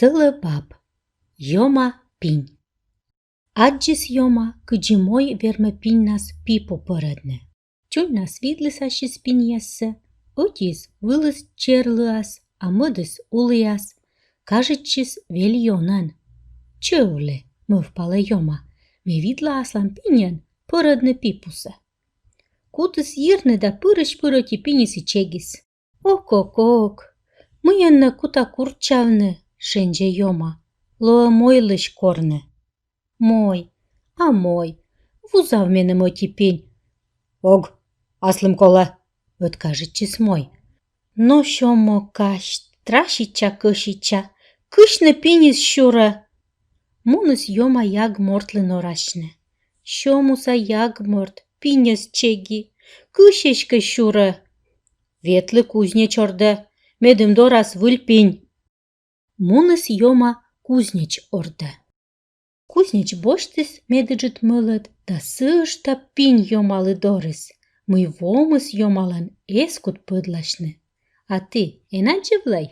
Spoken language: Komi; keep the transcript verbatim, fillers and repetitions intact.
Сӧлӧ баб. Ёма пинь. Аддзис Ёма, кыдзи мой вермӧ пиньнас пипу пӧрӧдны. Чуньнас видліс ассьыс пиньяссӧ, ӧтиыс вылыс черлыас, а мӧдыс уліас. Кажитчис вель ёнӧн. «Чӧвлі, — мӧвпалӧ Ёма, — ме видла аслам пиньӧн пӧрӧдны пипусӧ». Кутіс йирны да пырысь-пыр ӧти пиньыс и чегис. «Ок-ок-ок, мыйӧн нӧ кута курччавны, — шензьӧ Ёма. — Лоӧ мойлысь корны». «Мой, а мой, вузав меным ӧти пинь». «Ог, аслым колӧ», — ӧткажитчис мой. Но сё мо казьт, траситча-кӧситча, кысьны пиньыс сюрӧ. Муніс Ёма яг мортлы норасьны. Сё муса яг морт, пиньӧс чеги, кысь эськӧ сюрӧ. «Ветлы кузнеч ордӧ, медым дорас выль пинь». Муніс Ёма кузнеч ордӧ. Кузнеч босьтіс медыджыд мӧлӧт да сышта пинь Ёмалы дорас, мый вомыс Ёмалӧн эз кут пӧдласьны. А ті эн аддзывлӧй?